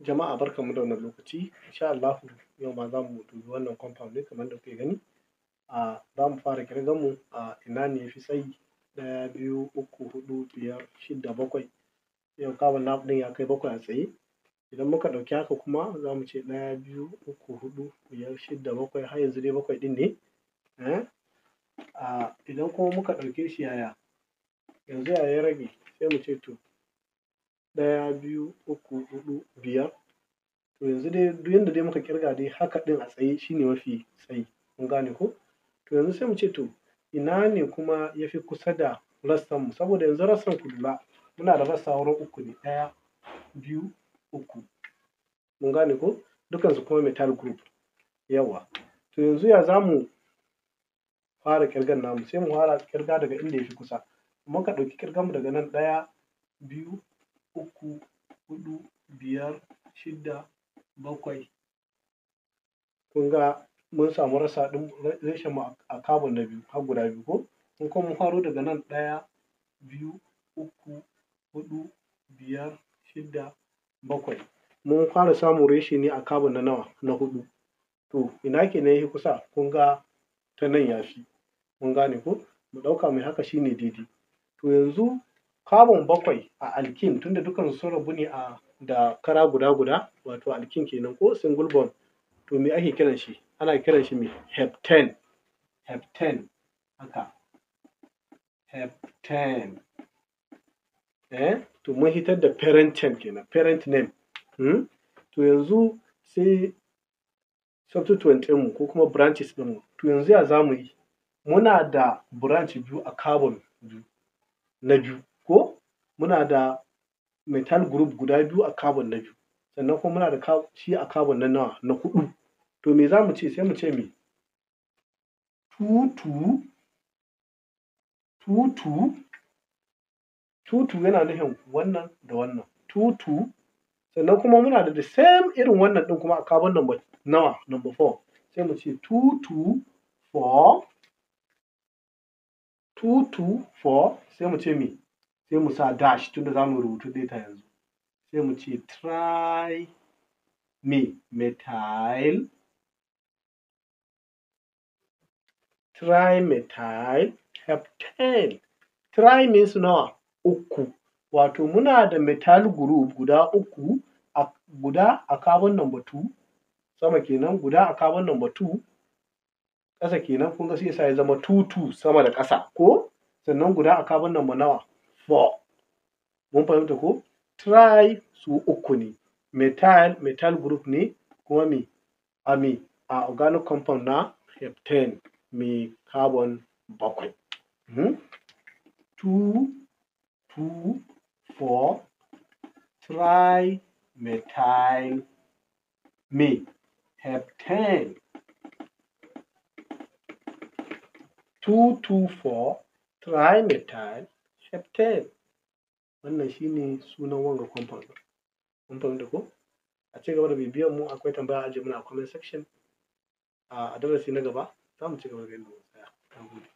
Jama'a, barkanmu da wannan lokaci. Insha Allahu yau ma za mu dubi wannan compound ne kamar yadda kuke gani. Za mu fara ƙirgan mu a ina ne ya fi tsayi: ɗaya, biyu, uku, huɗu, biyar, shidda, bakwai. Yau carbon namu ɗin ya kai bakwai a tsaye. Idan muka ɗauki haka kuma, za mu ce ɗaya, biyu, uku, huɗu, biyar, shidda, bakwai, har yanzu dai bakwai ɗin ne. Idan kuma muka ɗauke shi, yaya yanzu yaya ya rage? Sai mu ce to, ɗaya, biyu, uku, huɗu, biyar. To, yanzu dai duk yanda dai muka ƙirga dai, haka ɗin a tsaye shi ne mafi tsayi. Kun gane ko? To, yanzu sai mu ce to, ina ne kuma ya fi kusa da rassan mu? Saboda yanzu rassan, ku lura, muna da rassa wurin uku ne: ɗaya, biyu, uku. Mun gane ko? Dukansu kuma methyl group. Yawwa, to yanzu ya za mu fara ƙirgan namu? Sai mu fara ƙirga daga inda ya fi kusa. Muka ɗauki ƙirgan mu daga nan: ɗaya, biyu, uku, huɗu, biyar, shidda, bakwai. Kun ga mun samu rassa ɗin, reshen mu a carbon na biyu har guda biyu ko? In kuma mun faro daga nan: ɗaya, biyu, uku, huɗu, biyar, shidda, bakwai, mun fara samun reshe ne a carbon na nawa? Na huɗu. To, ina kenan ya fi kusa? Kun ga ta nan ya fi. Mun gane ko? Mu ɗauka mai haka shi ne daidai. To, yanzu carbon bakwai a alkene, tunda dukansu sun rabu ne a da kara guda guda, wato alkene kenan ko single bond, to me ake kiran shi? Ana kiran shi me? Heptane. Heptane haka, heptane. To, mun hitar da parent chain kenan, parent name. To, yanzu sai substituent ɗinmu ko kuma branches ɗinmu. To, yanzu ya za mu yi? Muna da branch biyu a carbon biyu na biyu ko? Muna da methyl group guda biyu a carbon na biyu, sannan kuma muna da shi a carbon na nawa? Na huɗu. To, me za mu ce? Sai mu ce me? Two, two, two, two, two, two yana nufin wannan da wannan, two, two. Sannan kuma muna da the same irin wannan ɗin kuma a carbon number nawa? Number four. Sai mu ce two, two, four, two, two, four. Sai mu ce me? Sai mu sa dash, tunda za mu rubutu data yanzu. Sai mu ce tri me? Methyl, trimethyl heptane. Tri means nawa? Uku. Wato muna da methyl group guda uku, a guda a carbon number two sama kenan, guda a carbon number two ƙasa kenan. Kun ga sai yasa ya zama two, two sama da ƙasa ko? Sannan guda a carbon number nawa? Four. Mun fahimta ko? Tri su uku ne, methyl, methyl group ne kuma me? A me? A organic compound na heptane mai carbon bakwai. Two, two, four, trimethyl me? Heptane. 2, 2, 4 trimethyl heptane. Wannan shi ne sunan wanga compound ɗin. Mun fahimta ko? A ci gaba da bibiyan mu. Akwai tambaya, a ajiye mana a comment section. A darasi na gaba za mu ci gaba daga inda muka tsaya. Na gode.